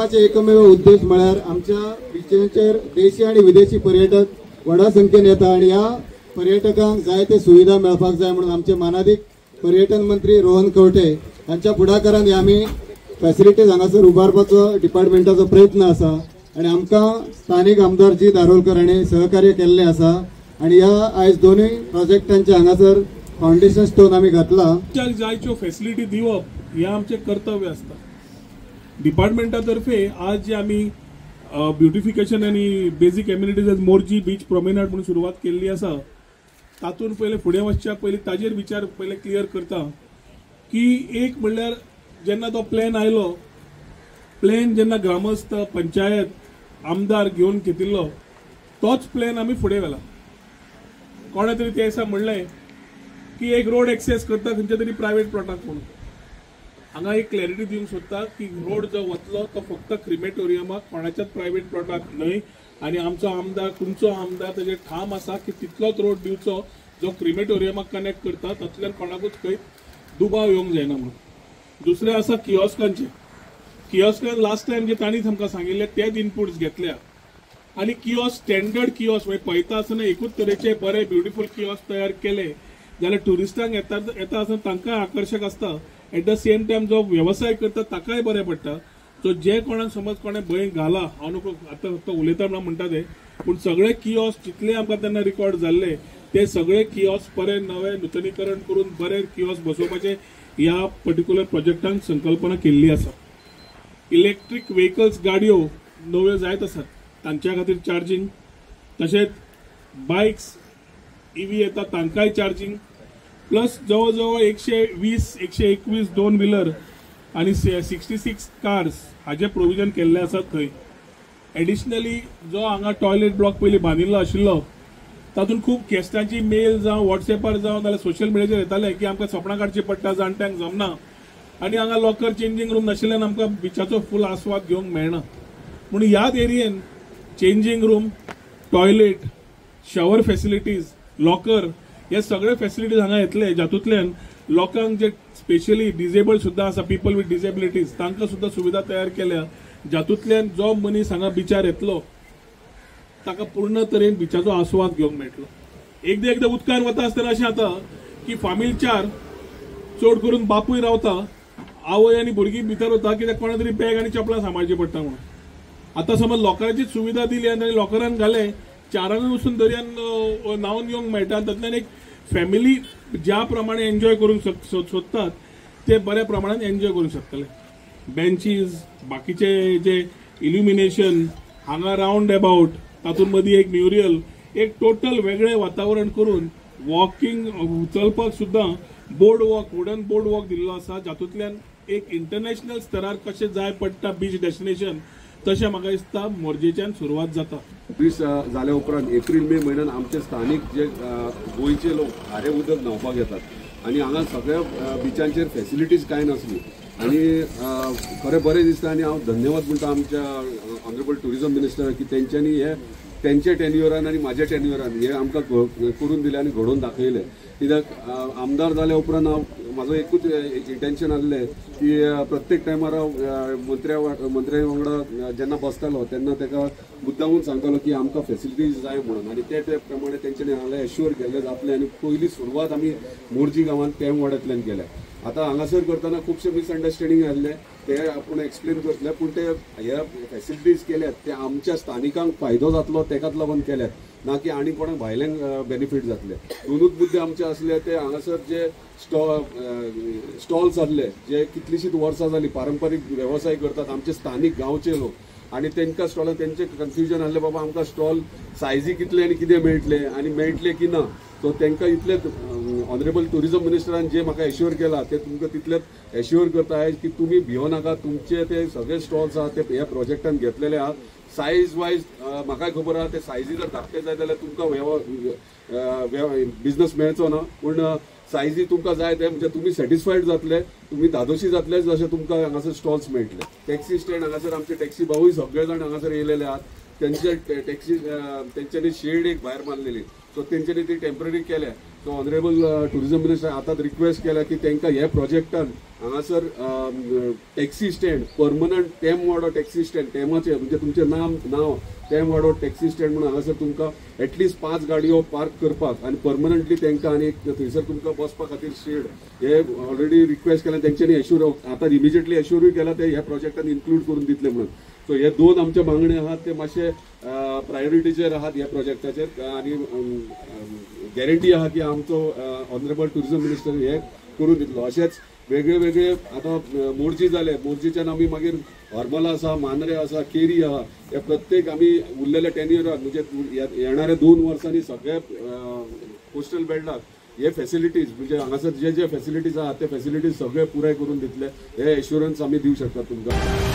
करपाचे एकमेव उद्देश म्हळ्यार आमच्या बिचीचेर देशी आनी विदेशी पर्यटक व्हडा संख्येन येता आनी ह्या पर्यटकांक जाय ते सुविधा मेळपाक जाय म्हणून आमचे मानादीक पर्यटन मंत्री रोहन खंवटे हांच्या फुडाकारान हे आमी फॅसिलिटीज हांगासर उबारपाचो डिपार्टमेंटाचो प्रयत्न आसा आनी आमकां स्थानीक आमदार जी दारोलकर हांणी सहकार्य केल्लें आसा आनी ह्या आयज दोनूय प्रोजेक्टांचे हांगासर फावंडेशन स्टोन आमी घातला. जायच्यो फॅसिलिटी दिवप हें आमचें कर्तव्य आसता. डिपार्टमेंटा तर्फे आज जे आमी ब्युटिफिकेशन आनी basic amenities as Morjim beach promenade म्हणून सुरवात केल्ली आसा, तातूंत पयलें फुडें वचच्या पयलीं ताजेर विचार पयले क्लियर करता की एक म्हणल्यार जेन्ना तो प्लॅन आयलो, प्लॅन जेन्ना ग्रामस्थ पंचायत आमदार घेवन घेतिल्लो तोच प्लॅन आमी फुडें व्हेला. कोणें तरी त्या दिसा म्हणलें की एक रोड एक्सेस करता खंयच्या तरी प्रायवेट प्लॉटाक म्हणून. हांगा एक क्लॅरिटी दिवंक सोदता की रोड जो वतलो तो फक्त क्रिमेटोरियमाक, कोणाच्याच प्रायवेट प्लॉटाक न्हय. आनी आमचो आमदार, तुमचो आमदार ताजेर ठाम आसा की तितलोच रोड दिवचो जो क्रिमेटोरियमाक कनेक्ट करता, तातूंतल्यान कोणाकूच खंय दुबाव येवंक जायना म्हणून. दुसरें आसा किओस्कांचें. किओस्कान लास्ट टायम जे तांणी आमकां सांगिल्लें तेच इनपुट्स घेतल्या आनी किओस्क स्टँडर्ड किओस्क म्हणजे पळयता आसतना एकूच तरेचे बरे ब्युटिफूल किओस्क तयार केले जाल्यार ट्युरिस्टांक येता आसतना तांकांय आकर्शक आसता, एट the same time जो वेवसाय करता ताकाय बरें पडटा. सो जे कोणाक समज कोणें भंय घाला, हांव नको आतां फक्त उलयता म्हणून म्हणटा ते, पूण सगळे किओस्क जितले आमकां तेन्ना रिकॉर्ड जाल्ले ते सगळे किओस्क बरे नवे नुतनीकरण करून बरे किओस्क बसोवपाचे ह्या पर्टिक्युलर प्रोजेक्टान संकल्पना केल्ली आसा. इलेक्ट्रीक व्हेकल्स गाडयो नव्यो जायत आसात, तांच्या खातीर चार्जींग, तशेंच बायक्स इव्ही येता तांकांय चार्जींग, प्लस जवळ जवळ 120 121 दोन व्हिलर आनी 66 कार्स हाजे प्रोविजन केल्लें आसा थंय. एडिशनली जो हांगा टॉयलेट ब्लॉक पयलीं बांदिल्लो आशिल्लो तातूंत खूब गेस्टांची मेल जावं वॉट्सएपार जावं नाल्यार सोशल मिडियाचेर येताले की आमकां सपनां काडची पडटा, जाणट्यांक जमना आनी हांगा लॉकर चेंजींग रूम नाशिल्ल्यान आमकां बिचाचो फूल आस्वाद घेवंक मेळना. म्हणून ह्याच एरियेन changing room, toilet, shower facilities, locker हे सगळे फॅसिलिटीज हांगा येतले, जातूंतल्यान लोकांक जे स्पेशली डिजेबल्ड सुद्दां आसा, पिपल विथ डिजेबिलिटीज, तांकां सुद्दां सुविधा तयार केल्या, जातूंतल्यान जो मनीस हांगा बिचार येतलो ताका पूर्ण तरेन बिचाचो आस्वाद घेवंक मेळटलो. एकदां एकदां उदकान वता आसतना अशें जाता की फामील चार चड करून बापूय रावता, आवय आनी भुरगीं भितर वता कित्याक कोणा तरी बॅग आनी चपलां सांबाळची पडटा म्हणून. आतां समज लॉकराची सुविधा दिली आनी तांणी लॉकरान घालें, चारांकूय वचून दर्यान न्हांवन येवंक मेळटा, तातूंतल्यान एक फॅमिली ज्या प्रमाणे एन्जॉय करूंक सोदतात ते बऱ्या प्रमाणान एन्जॉय करूंक शकतले. बेंचीज, बाकीचे जे इल्युमिनेशन हांगा रावंड एबाउट, तातूंत मदीं एक म्युरियल, एक टोटल वेगळें वातावरण करून वॉकिंग चलपाक सुद्दां board walk, wooden board walk दिल्लो आसा, जातूंतल्यान एक इंटरनॅशनल स्तरार कशें जाय पडटा बीच डेस्टिनेशन तशें म्हाका दिसता मोरजेच्यान सुरवात जाता. टुरिस्ट जाल्या उपरांत एप्रील मे म्हयन्यान आमचे स्थानीक जे गोंयचे लोक खारें उदक न्हांवपाक येतात आनी हांगा सगळ्या बिचांचेर फॅसिलिटीज कांय नासली आनी खरें बरें दिसता. आनी हांव धन्यवाद म्हणटा आमच्या ऑनरेबल ट्युरिजम मिनिस्टर की तेंच्यांनी हे तेंच्या टेन्युअरान आनी म्हाज्या टेन्युअरान हे आमकां करून दिलें आनी घडोवन दाखयलें. कित्याक आमदार जाल्या उपरांत हांव म्हाजो एकूच इंटेन्शन आसलें की प्रत्येक टायमार हांव मंत्र्या वांगडा जेन्ना बसतालो तेन्ना ताका मुद्दामून सांगतालो की आमकां फॅसिलिटीज जाय म्हणून, आनी ते प्रमाणे तेंच्यांनी हांगा एश्युअर केल्लें जातलें. आनी पयली सुरवात आमी मोरजी गांवांत तेम वाड्यांतल्यान केल्या. आतां हांगासर करतना खुबशे मिसअंडरस्टँडींग आसले ते आपूण एक्सप्लेन करतले, पूण ते हे फॅसिलिटीज केल्यात ते आमच्या स्थानिकांक फायदो जातलो तेकाच लागून केल्यात, ना की आनी कोणाक भायल्यांक बेनिफीट जातले. दोनूच मुद्दे आमचे आसले ते हांगासर जे स्टॉल्स आसले जे कितलीशींच वर्सां जालीं पारंपारीक वेवसाय करतात आमचे स्थानीक गांवचे लोक, आनी तांकां स्टॉलान तेंचें कन्फ्युजन आसलें बाबा आमकां स्टॉल सायजी कितले आनी कितें मेळटले आनी मेळटले की ना. सो तांकां इतलेंच ऑनरेबल ट्युरिजम मिनिस्टरान जे म्हाका एश्युअर केला ते तुमकां तितलेंच एश्युअर करता आयज की तुमी भियो नाका, तुमचे ते सगळे स्टॉल्स आहा ते ह्या प्रोजेक्टान घेतलेले आहा. सायज वायज म्हाकाय खबर आहा ते सायजी जर धाकटे जाय जाल्यार तुमकां बिजनस मेळचो ना, पूण सायजी तुमकां जाय ते म्हणजे तुमी सॅटिस्फायड जातले, तुमी धादोशी जातले जशें तुमकां हांगासर स्टॉल्स मेळटले. टॅक्सी स्टँड हांगासर आमचे टॅक्सी भावूय सगळे जाण हांगासर येयलेले आहात, तेंचे टॅक्सी तेंच्यांनी शेड एक भायर मारलेली, सो तेंच्यांनी ती टेंपररी केल्या. सो ऑनरेबल टुरिजम मिनिस्टर आतां रिक्वेस्ट केल्या की तांकां हे प्रोजेक्टान हांगासर टॅक्सी स्टँड परमनंट तेमवाडो टॅक्सी स्टँड तेमाचे म्हणजे तुमचें नांव तेमवाडो टॅक्सी स्टँड म्हणून हांगासर तुमकां एटलिस्ट 5 गाडयो पार्क करपाक आनी परमनंटली तांकां आनी थंयसर तुमकां बसपा खातीर शेड हे ऑलरेडी रिक्वेस्ट केला तेंच्यांनी एश्योर आतां इमिजिएटली एश्योरूय केला ते ह्या प्रोजेक्टान इन्क्लूड करून दितले म्हणून. सो हे 2 आमचे मागणे आहात ते मातशे प्रायोरिटीचेर आहात ह्या प्रोजेक्टाचेर आनी गॅरंटी आहा की आमचो ऑनरेबल टुरिजम मिनिस्टर हे करून दितलो. अशेंच वेगळे वेगळे आतां मोरजी जाले, मोरजीच्यान आमी मागीर हरमला आसा, मांद्रे आसा, केरी आहा, हे प्रत्येक आमी उरलेल्या 10 इयराक म्हणजे येणाऱ्या 2 वर्सांनी सगळे कोस्टल बेल्टाक हे फॅसिलिटीज म्हणजे हांगासर जे जे फॅसिलिटीज आहात ते फॅसिलिटीज सगळे पुराय करून दितले हे एश्योरन्स आमी दिवं शकतात तुमकां.